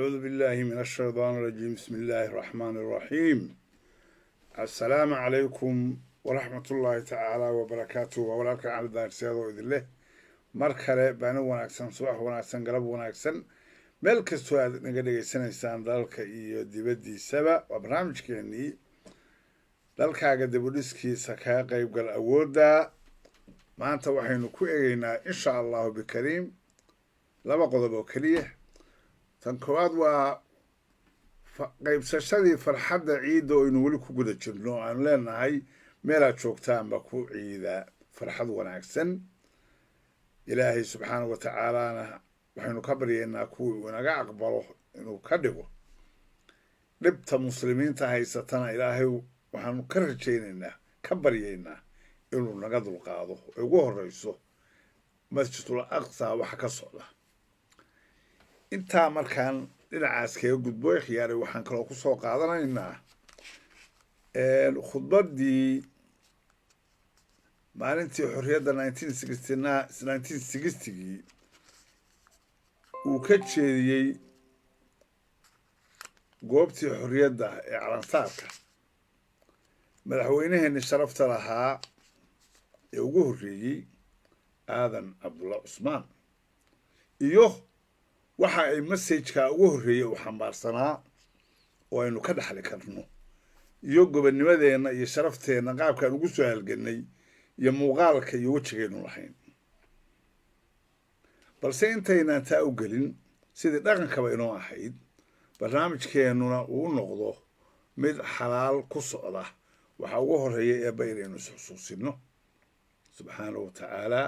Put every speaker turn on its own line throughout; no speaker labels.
أعوذ بالله من الشيطان الرجيم. بسم الله الرحمن الرحيم. السلام عليكم ورحمة الله تعالى وبركاته. Walaalka Cali Daarsiyaad oo idin leh mar kale baano wanaagsan, subax wanaagsan, galab wanaagsan, meel kastoo aad naga dhegaysanaysaan, dalka iyo dibaddiisaba. Waa barnaamijkeenii dalkaaga dibudhiskiisa kaga qeybgal awoodda. Maanta waxaynu ku eegeynaa, insha Allahu bikariim, laba qodob oo keliya. Tan koowaad waa qaybsashadii farxadda ciidda oo aynu weli ku guda jirno. Aanu leenahay meelaad joogtaanba ku ciida farxad wanaagsan. Ilaahay subxaana wa tacaalana waxaynu ka baryaynaa kuwii uu inaga aqbalo inuu ka dhigo. Dhibta muslimiinta haysatana Ilaahay waxaanu ka rajaynaynaa, ka baryaynaa inuu naga dulqaado, ay ugu horeyso Masjidul Aqsa waxa ka socda. Intaa markaan dhinacaas kaga gudbo, khiyaaray, waxaan kaloo kusoo qaadanaynaa khudbaddii maalintii xorriyadda 1960-gii uu ka jeediyey goobtii xorriyadda ee calansaarka madaxweynaheeni sharafta lahaa ee ugu horreeyey, Aadan Cabdulla Cusmaan, iyo waxa ay message-ka ugu horreeyey uu xambaarsanaa oo aynu ka dhexli karno, iyo gobonnimadeenna iyo sharafteenna qaabkaan ugu soo halganay iyo muuqaalka iyo wejigaynu lahayn. Balse intaynaan taa u gelin, sidii dhaqankaba inoo ahayd, barnaamijkeennuna uu noqdo mid xalaal ku socda, waxaa ugu horreeya Eebba inaynu is xusuusino subxaanahu wa tacaala,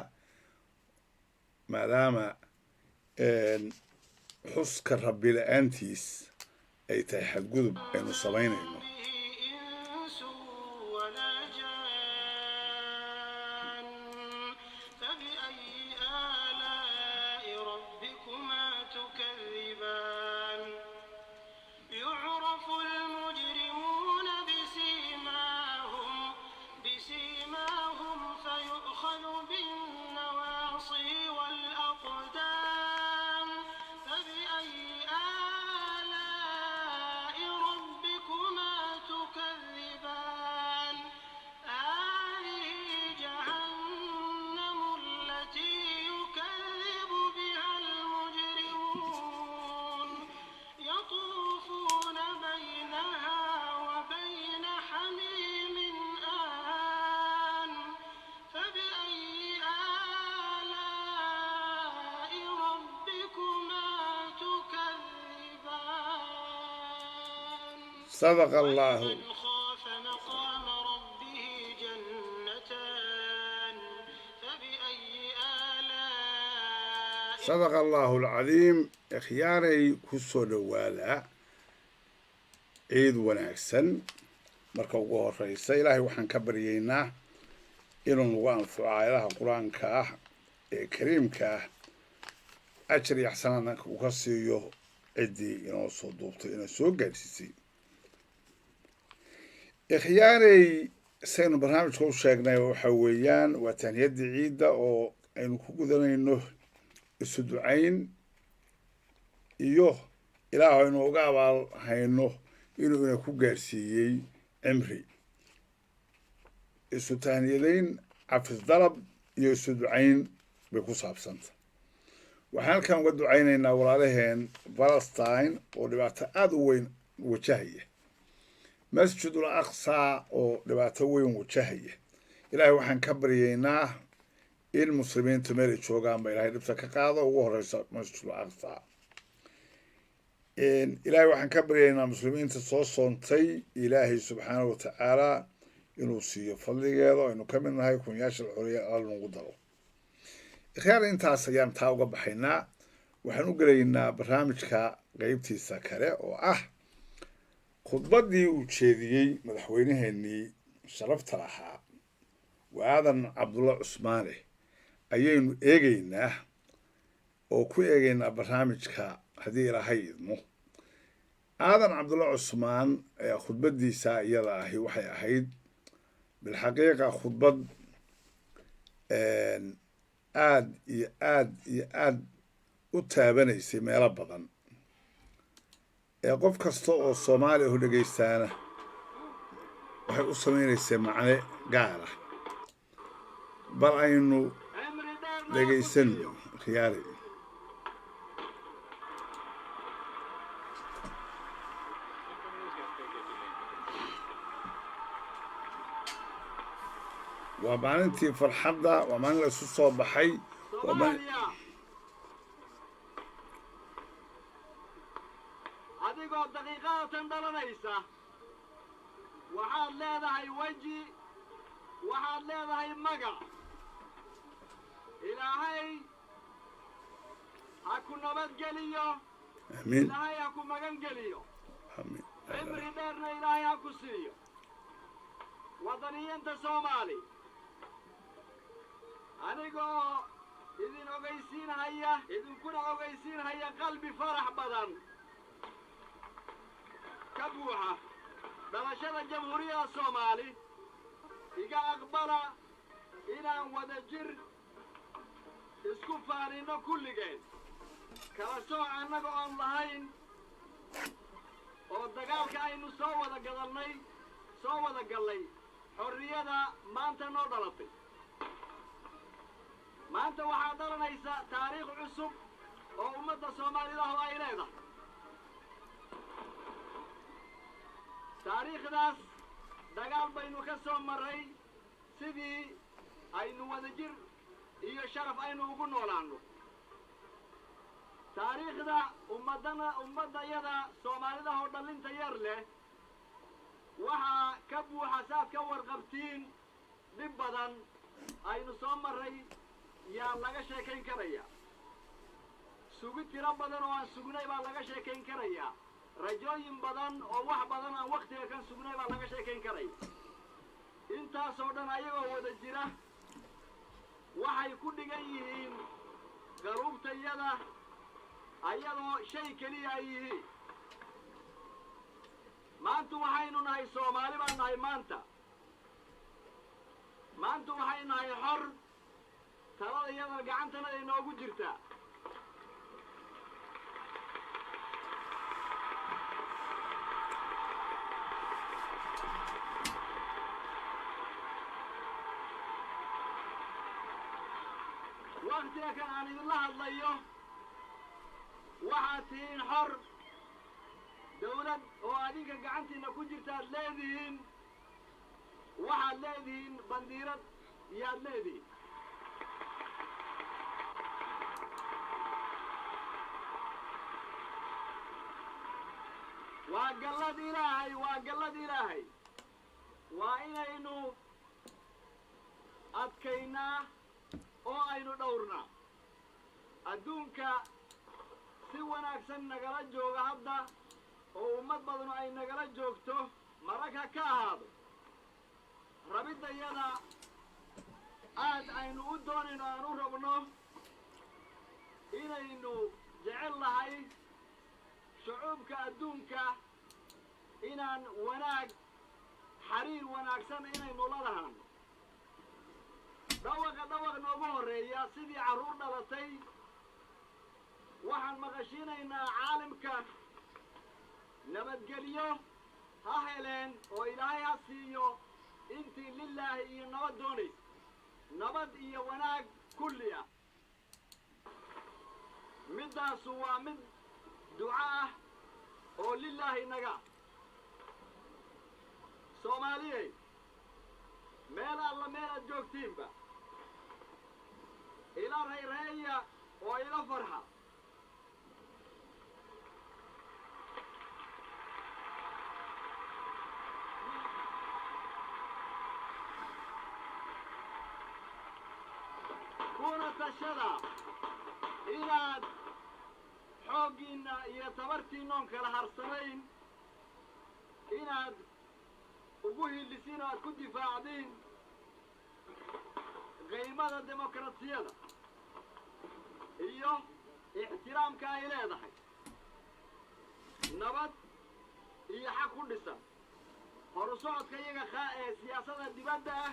maadaama xuska Rabbi la-aantiis ay tahay xadgudub aynu samaynayno.
إنس ولا جان، فبأي آلاء ربكما تكذبان؟ يعرف المجرمون بسيماهم، فيؤخذ بالنواصي والأقدام، فبأي آلاء ربكما تكذبان؟ هذه جهنم التي يكذب بها المجرمون، يطوفون بينها وبين حميم آن، فبأي آلاء ربكما تكذبان؟
Sadaqa Allahu.
ولمن خاف مقام ربه جنتان، فبأي آلاء
Sadaqa Allahu alcadiim. Ikhyaaray, ku soo dhowaada, ciid wanaagsan. Marka ugu horeysa, Ilaahay waxaan ka baryaynaa inuu nagu anfaco aayadaha Qur-aanka ah ee kariimka ah, ajar iyo xasanaadna uu ka siiyo ciddii inoo soo duubtay, inoo soo gaadhsiisay. Ikhyaarey, saynu barnaamijka u sheegnay, waxa weeyaan waa tahniyadii ciidda oo aynu ku gudanayno isu ducayn iyo Ilaah aynu uga abaal hayno inuu ina ku gaarsiiyey cimri, isu tahniyadayn, cafis dalab iyo isu ducayn bay ku saabsanta. Waxaan halkan uga ducaynaynaa walaalaheen Palestine oo dhibaato aada u weyn wajahaya, Masjidul Aqsa oo dhibaato weyn wajahaya. Ilaahay waxaan ka baryaynaa in muslimiintu meel ay joogaanba Ilahay dhibta ka qaado, ugu horeysa Masjidul Aqsa. Ilaahay waxaan ka baryaynaa muslimiinta soo soontay Ilaahay subxaanahu watacaala inuu siiyo fadligeeda, aynu ka mid nahay kunyaasha xoriya, Alla nagu daro. Ikhyaar, intaas ayaan taa uga baxaynaa. Waxaan u gelaynaa barnaamijka qeybtiisa kale oo ah khudbaddii uu jeediyey madaxweyneheenii sharafta lahaa, Aadan Cabdulla Cusmaane, ayaynu eegeynaa oo ku eegeynaa barnaamijka, haddii Ilaahay idmo. Aadan Cabdulla Cusmaan khudbaddiisa iyada ahi waxay ahayd bilxaqiiqa khudbad aad iyo aad iyo aad u taabanaysay meelo badan. Ee qof kasta oo Soomaaliya u dhegaystaana waxay u samaynaysaa macne gaar ah. Bal aynu
Cimri dheerna ha ku
dhegaysanno,
siiyo.
Khiyaari. Waa maalintii farxadda, waa maalin la isu soo baxay, waa maalin
Soomaaliya, adigoo daqiiqadatan dhalanaysa, waxaad leedahay weji, waxaad leedahay magac. Ilaahay ha ku nabadgeliyo.
Amiin.
Ilaahay ha ku magan geliyo.
Amiin.
Cimri dheerna Ilaahay ha ku siiyo. Waddaniyiinta Soomaali, anigoo idin ogaysiinhaya, idinkuna ogaysiinhaya qalbi farax badan ka buuxa dhalashada Jamhuuriyadda Soomaali, iga aqbala inaan wada jir isku faaninno kulligeen, kala sooc annaga oon lahayn, oo dagaalka aynu soo wada gadalnay, soo wada gallay xorriyada maanta noo dhalatay. Maanta waxaa dhalanaysa taariikh cusub oo ummadda Soomaalidahu ay leedahay. Taariikhdaas dagaal baynu ka soo marray sidii aynu wadajir iyo sharaf aynu ugu noolaanno. Taariikhda ummaddana, ummaddayada Soomaalidaho dhallinta yar leh, waxaa ka buuxa, saad ka warqabtiin, dhib badan aynu soo marray yaa laga sheekayn karaya, sugi tiro badan oo aan sugnay baa laga sheekayn karayaa, rajooyin badan oo wax badan aan wakhtiga kan sugnay baa laga sheekayn karaya. Intaasoo dhan ayagoo wada jira waxay ku dhigan yihiin qaruubtayada, ayadoo shay keliya ay yihiin. Maanta waxaynu nahay Soomaali baan nahay maanta. Maanta waxay nahay xor, talada iyadana gacantanada inoogu jirtaa. Waktiga kan aan idinla hadlayo waxaad tihiin xor, dawlad oo adinka gacantiinna ku jirta aad leedihiin, waxaad leedihiin bandiirad iyaad leedihiin. Waa gallad Ilaahay, waa gallad Ilaahay. Waa inaynu adkaynaa oo aynu dhowrnaa. Adduunka si wanaagsan nagala jooga hadda oo ummad badanu ay nagala joogto, marag ha ka ahaado rabiddayada aad aynu u doonayno, aan u rabno inaynu jecel nahay shucuubka adduunka inaan wanaag, xariir wanaagsan inaynu la lahaano. Dhawaqa dhawaq noogu horreeya sidii carruur dhalatay waxaan maqashiinaynaa caalamka nabadgelyo ha heleen oo Ilaahay ha siiyo intii lilaahi iyo nabad doonaysa, nabad iyo wanaag kulli ah. Middaasu waa mid duco ah oo lilaahi naga. Soomaaliyey, meel alla meel aad joogtiinba, ila rayreeya oo ila farxa. Kuna tashada inaad xooggiinna iyo tabartiinnoon kala harsanayn inaad ugu hiilisiin oo aad ku difaacdiin qiimada demokrasiyada iyo ixtiraamka ay leedahay, nabad iyo xaq ku dhisan. Horu socodka iyaga ee siyaasadda dibadda ah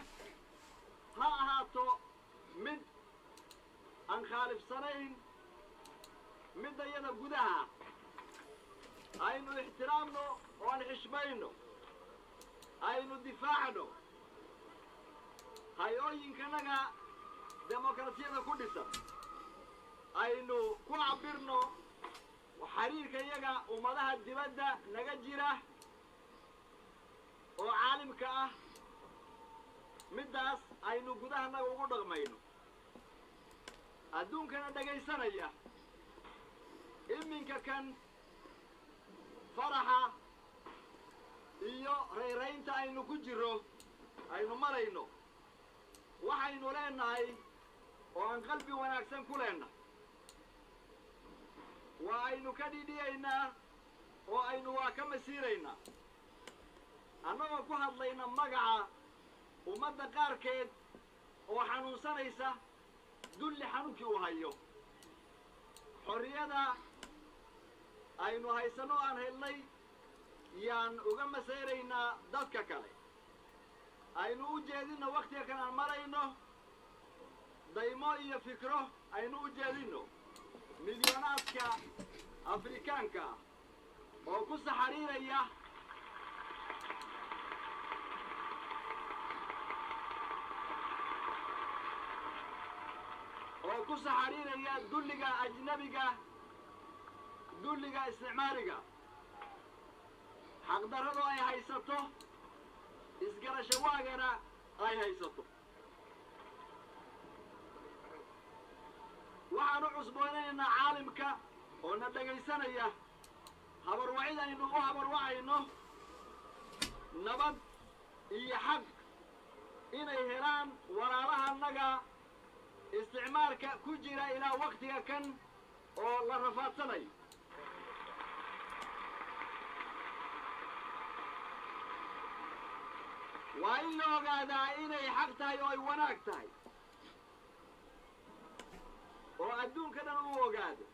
ha ahaato mid aan khaalifsanayn midda iyada gudaha. Aynu ixtiraamno oo aan xishmayno, aynu difaacno hay-ooyinkanaga demokrasiyada ku dhisan, aynu ku cabirno xiriirka iyaga ummadaha dibadda naga jira oo caalimka ah, middaas aynu gudahanaga ugu dhaqmayno. Adduunkana dhegaysanaya iminka kan faraxa iyo rayraynta aynu ku jiro, aynu marayno, waxaynu leenahay oo aan qalbi wanaagsan ku leenahay, waa aynu ka dhidhiyaynaa oo aynu waa ka masiiraynaa, annagoo ku hadlayna magaca ummadda qaarkeed oo xanuunsanaysa dulli xanuunkii uu hayo. Xorriyada aynu haysanno aan helnay yaan uga masayraynaa dadka kale. Aynu u jeedinno wakhtiga kan aan marayno daymo iyo fikro, aynu u jeedinno milyoonaadka Afrikaanka ah oo ku saxariiraya dulliga ajnabiga, dulliga isticmaariga, xaqdarradu ay haysato, isgarasho waagana ay haysato. Waxaan u cusboonaynaynaa caalimka oo na dhegaysanaya habarwacid aynu u habarwacayno nabad iyo xaq inay helaan walaalahanaga isticmaalka ku jira ilaa waktiga kan oo la rafaadsanayo. Waa in la ogaadaa inay xaq tahay oo ay wanaag tahay oo adduunka dhan uu ogaado.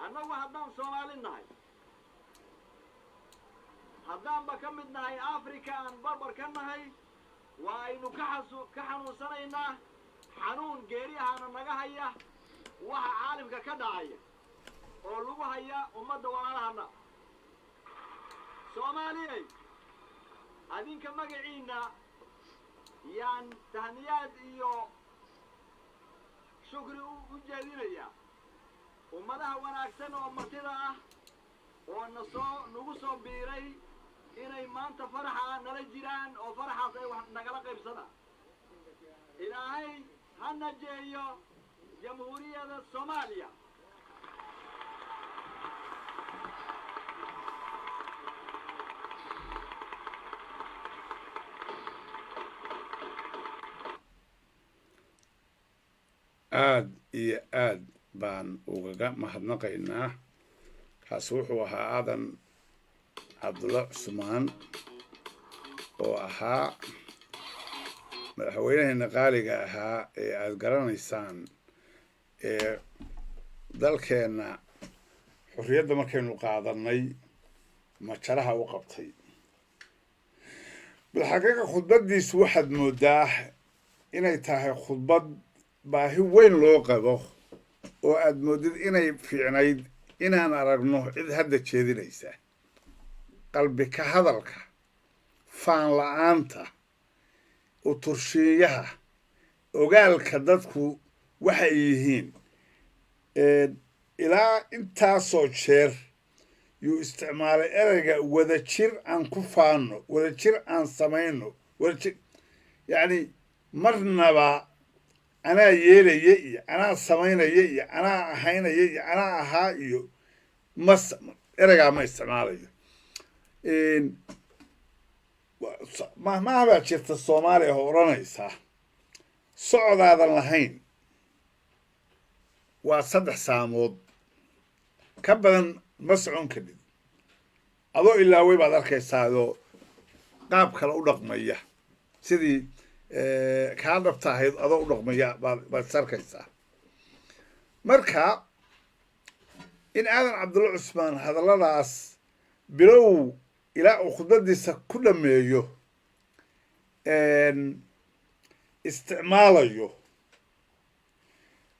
Annagu haddaan Soomaali nahay, haddaanba ka mid nahay Africa, aan barbar ka nahay, waa aynu ka xanuunsanaynaa, xanuun geeri ahaana naga haya waxa caalamka ka dhacaya oo lagu haya ummadda walaalahana Soomaaliyey. Adinka magaciinna yaan tahniyaad iyo shukri u jeedinayaa ummadaha wanaagsan oo martida ah oo na soo nagu soo biiray inay maanta faraxa nala jiraan oo faraxaas ay wax nagala qaybsadaan. Ilaahay ha najeeyo Jamhuuriyadda Soomaaliya.
Aad iyo aad baan ugaga mahadnaqaynaa. Kaasi wuxuu ahaa Aadan Cabdulla Cusmaan oo ahaa madaxweynaheena qaaliga ahaa ee aada garanaysaan ee dalkeenna xorriyadda markaynu qaadanay majaraha u qabtay. Bal xaqiiqa khudbaddiisu waxaad moodaa inay tahay khudbad baahi weyn loo qabo oo aad moodid inay fiicnayd inaan aragno cid hadda jeedinaysa. Qalbi ka hadalka, faan la-aanta, uturshiinyaha, ogaalka dadku waxay yihiin, ilaa intaasoo jeer yuu isticmaalay ereyga wadajir aan ku faano, wadajir aan samayno, wadajir. Yacni marnaba anaa yeelaya iyo anaa samaynaya iyo anaa ahaynaya iyo anaa ahaa iyo mas ereygaa ma isticmaalayo. Mahmaha baa jirta Soomaaliya oo odhanaysa socodaadan lahayn waa 3 saamood, ka badan ma socon kadhid, adoo ilaawey baad arkaysaadoo qaab kale u dhaqmaya, sidii kaa dhabta ahayd adoo u dhaqmaya baad is arkaysaa. Marka in Aadan Cabdulla Cusmaan hadalladaas bilow ilaa uu khudbadiisa ku dhameeyo isticmaalayo,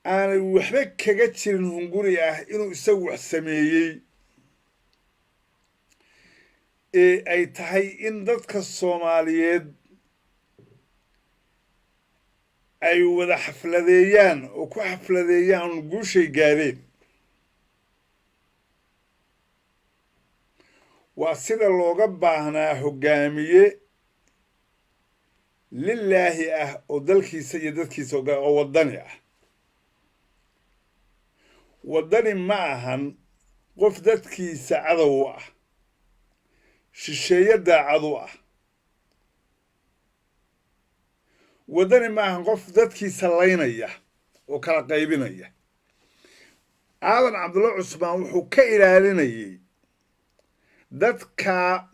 aanay waxba kaga jirin hunguri ah inuu isagu wax sameeyey. Ee ay tahay in dadka Soomaaliyeed ay wada xafladeeyaan oo ku xafladeeyaan guushay gaadeen, waa sida looga baahnaa hoggaamiye lilaahi ah oo dalkiisa iyo dadkiisa oo waddani ah. Waddani ma ahan qof dadkiisa cadow u ah, shisheeye daacad u ah. Waddani ma ahan qof dadkiisa laynaya oo kala qaybinaya. Aadan Cabdulla Cusmaan wuxuu ka ilaalinayay dadka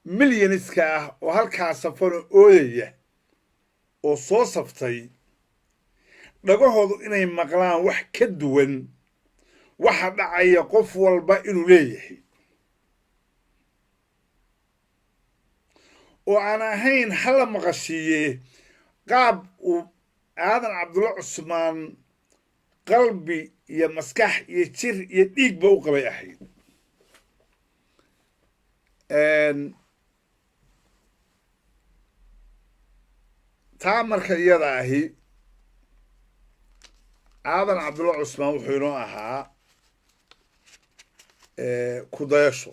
milyaniska ah oo halkaa safano ooyaya oo soo saftay dhagahoodu inay maqlaan wax ka duwan waxa dhacaya, qof walba inuu leeyahay oo aan ahayn hala maqashiiye. Qaab uu Aadan Cabdulla Cusmaan qalbi iyo maskax iyo jir iyo dhiigba u qabay ahayd. Taa marka iyada ahi, Aadan Cabdulla Cusmaan wuxuu inoo ahaa kudayasho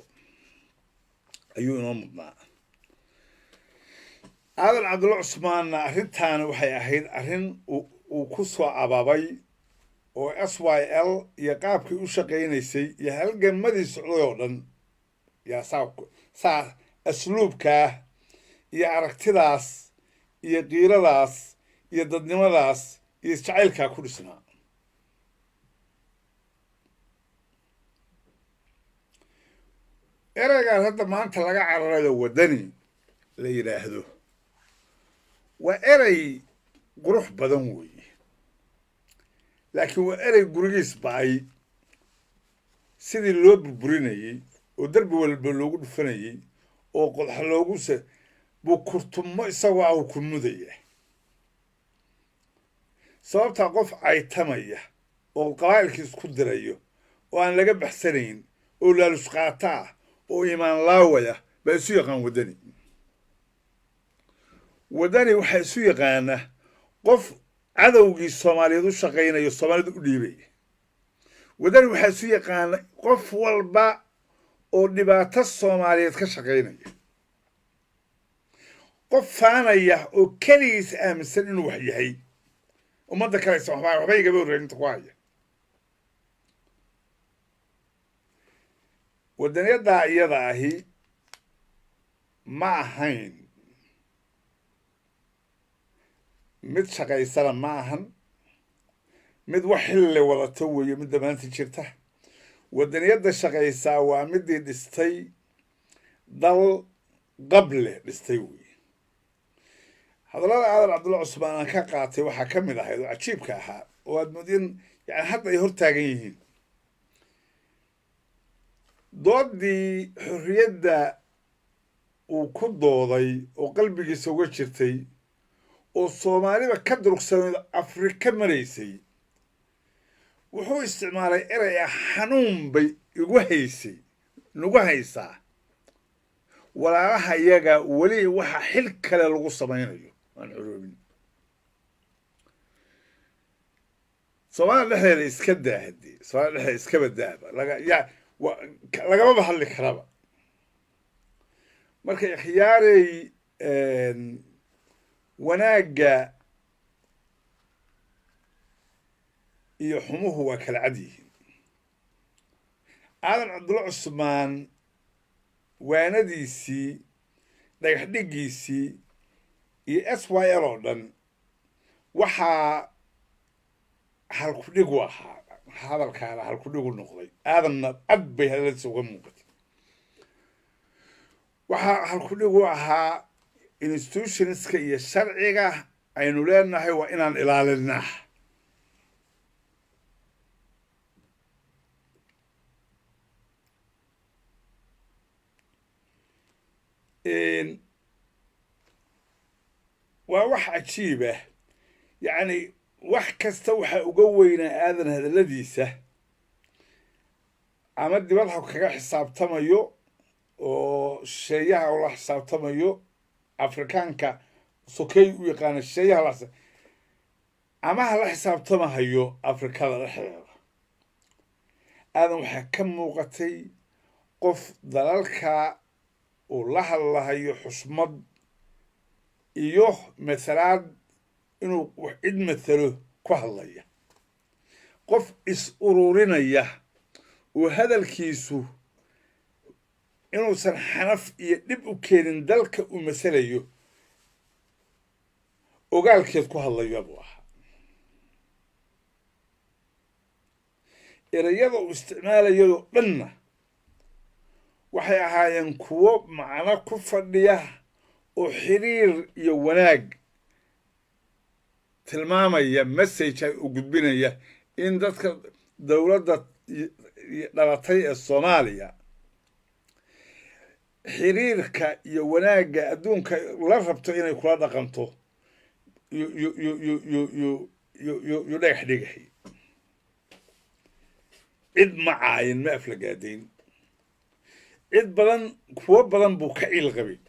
ayuu inoo mudnaa. Aadan Cabdulla Cusmaanna arrintaani waxay ahayd arrin uu ku soo ababay oo SYL iyo qaabkii u shaqaynaysay iyo halgamadii socday oo dhan yaa saa asluubkaa iyo aragtidaas iyo qiiradaas iyo dadnimadaas iyo isjacaylkaa ku dhisnaa. Ereygaan hadda maanta laga cararayo, waddani la yidhaahdo, waa erey qurux badan weeye, laakiin waa erey gurigiis ba'ay. Sidii loo burburinayey oo derbi walba loogu dhufanayey oo qodxa loogu se buu kurtumo isagoo ah ku mudaya. Sababtaa qof caytamaya oo qabaa'ilkii isku dirayo oo aan laga baxsanayn oo laalus qaata ah oo iimaan laawaya baa isu yaqaan waddani. Waddani waxaa isu yaqaana qof cadowgii Soomaaliyeed u shaqaynayo, Soomaalida u dhiibaya. Waddani waxaa isu yaqaana qof walba oo dhibaato Soomaaliyeed ka shaqaynaya, qof faanaya oo keligiis aaminsan inuu wax yahay, ummadda kale aysan waxba igaba horreyn inta ku haya. Wadaniyaddaa iyada ahi ma ahayn mid shaqaysana, ma ahan mid wax xilli wadato weeye. Midda maanta jirta, wadaniyadda shaqaysaa waa midii dhistay dal qable dhistay weeye. Hadallada Aadan Cabdulla Cusmaan aan ka qaatay waxaa ka mid ahayd oo cajiibka ahaa oo aad moodin yani hadda ay hor taagan yihiin doodii xorriyadda uu ku dooday oo qalbigiisa uga jirtay oo Soomaaliba ka durugsanayd, Afrika maraysay. Wuxuu isticmaalay erey ah "xanuun bay igu haysay, nagu haysaa walaalaha iyaga weli waxa xil kale lagu samaynayo aan xoroobin Soomaalida dhexdeeda." Iska daa haddii Soomaalida dhexdeeda iskaba daaba laga ya lagamaba hadli karaba. Marka ikhyaarey, wanaagga iyo xumuhu waa kala cad yihiin. Aadan Cabdulla Cusmaan waanadiisii, dhagax dhiggiisii iyo SYL oo dhan waxaa halkudhigu ahaa hadalkaana halkudhigu noqday. Aadanna ad bay hadaladiisa uga muuqatay. Waxaa halkudhigu ahaa institutionska iyo sharciga aynu leenahay waa inaan ilaalinaa. Waa wax cajiib ah, yacni wax kasta waxaa uga weynaa Aadan hadalladiisa, ama dibad ha kaga xisaabtamayo Oo shisheeyaha ula xisaabtamayo, Afrikaanka sokey u yaqaana shisheeyaha la ama ha la xisaabtamahayo Afrikada dhexdeeda, Aadan waxaa ka muuqatay qof dalalka uu la hadlahayo xushmad iyo mathalaad, inuu wax cid mathalo ku hadlaya, qof is ururinaya oo hadalkiisu inuusan xanaf iyo dhib u keenin dalka uu masalayo ogaalkeed ku hadlaya buu ahaa. Ereyada uu isticmaalayadoo dhanna waxay ahaayeen kuwo macno ku fadhiya oo xiriir iyo wanaag tilmaamaya, message ay u gudbinaya in dadka dowladda dhalatay ee Soomaaliya xiriirka iyo wanaagga adduunka la rabto inay kula dhaqanto yu dhagax dhigahay. Cid ma caayin, ma aflagaadayn cid badan, kuwo badan buu ka ciil qabay,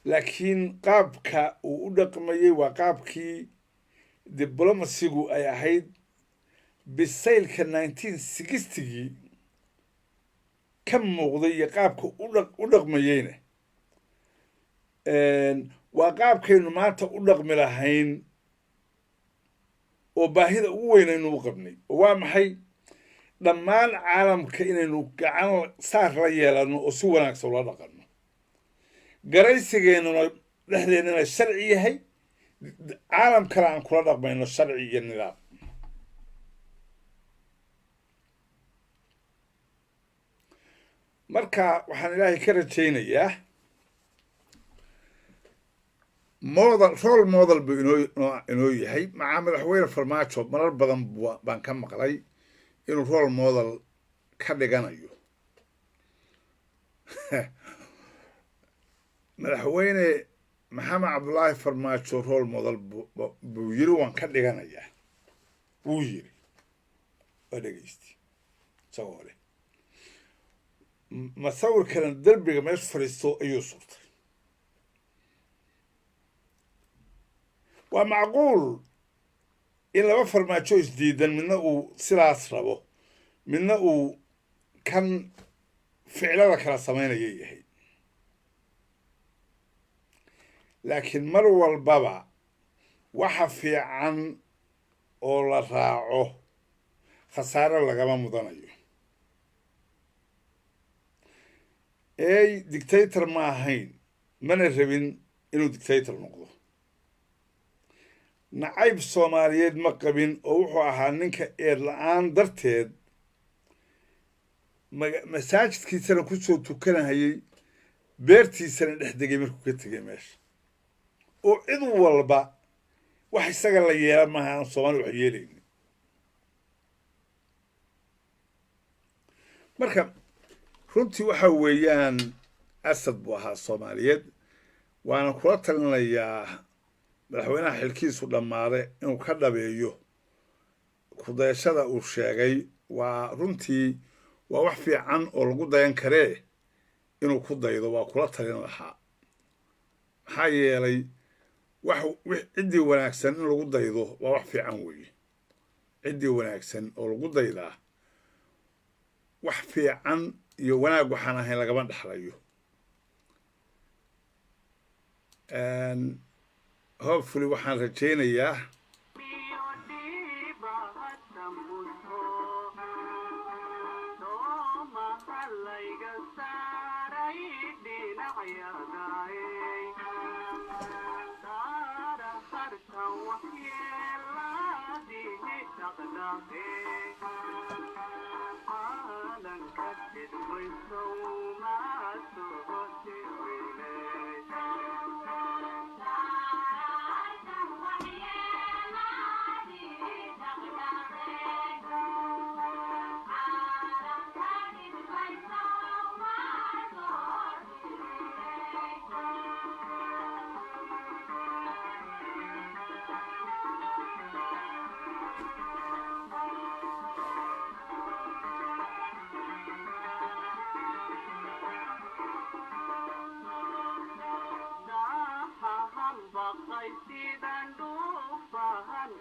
laakiin qaabka uu u dhaqmayey waa qaabkii diblomasigu ay ahayd, bisaylka 1960-gii ka muuqday iyo qaabka u dhaqmayeyna waa qaabkaynu maanta u dhaqmi lahayn oo baahida ugu weynaynu u qabnay. Oo waa maxay? Dhammaan caalamka inaynu gacan saar la yeelano oo si wanaagsan ula dhaqanno, garaysigeennuna dhexdeennana sharci yahay, caalamkana aan kula dhaqmayno sharci iyo nidaam. Marka waxaan Ilaahay ka rajaynayaa model, role model buu inoo yahay macaa madaxweyne Farmaajo. Marar badan baan ka maqlay inuu role model ka dhiganayo madaxweyne Maxamed Cabdullaahi Farmaajo. Role model buu yiri, waan ka dhiganayaa wuu yiri. Waa dhegeysti isagoo leh masawirkana derbiga meesha fadhiisto ayuu surtay. Waa macquul in laba Farmaajo isdiidan, midna uu sidaas rabo, midna uu kan ficlada kala samaynaya yahay, laakiin mar walbaba waxa fiican oo la raaco khasaare lagama mudanayo. Ey dictator ma ahayn, mana rabin inuu dictator noqdo. Nacayb Soomaaliyeed ma qabin, oo wuxuu ahaa ninka eed la-aan darteed masaajidkiisana kusoo tukanahayay, beertiisana dhex degay markuu ka tegay meesha, oo cid walba wax isaga la yeela maaha, aan Soomaali wax yeelaynin. Marka runtii waxa weeyaan asad buu ahaa Soomaaliyeed, waana kula talinayaa madaxweynaha xilkiisu dhammaaday inuu ka dhabeeyo kudayashada uu sheegay. Waa runtii waa wax fiican oo lagu dayan karee, inuu ku daydo waa kula talin lahaa, maxaa yeelay wax ciddii wanaagsan in lagu daydo waa wax fiican weeye. Ciddii wanaagsan oo lagu daydaa wax fiican iyo wanaag waxaan ahayn lagama dhexlayo. Hopefully waxaan rajaynayaa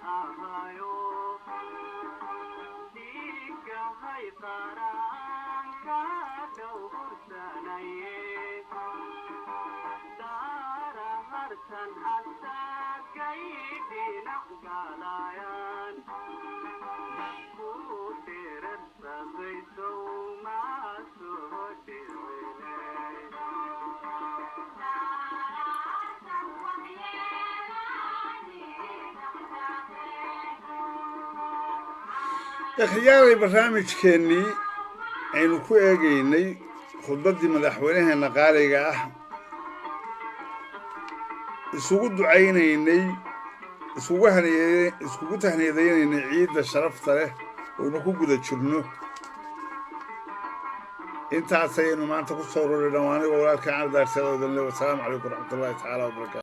Ahayo dhiigahay qaranka dhowrsanaye daara hartan asagay dhinac galayaan ku dheerarsamaysow maa soo dhicine.
Ikhyaaray, barnaamijkeennii aynu ku eegaynay khudbaddii madaxweynaheena qaaliga ah, isugu ducaynaynay, iskugu haniye, iskugu tahniyadaynaynay ciidda sharafta leh oynu ku guda jirno, intaas ayaynu maanta ku soo rorina. Anigoo walaalka Cali Daarseed oo idin leh, wasalaamu calaykum waraxmatullahi tacaala wabarakaatu.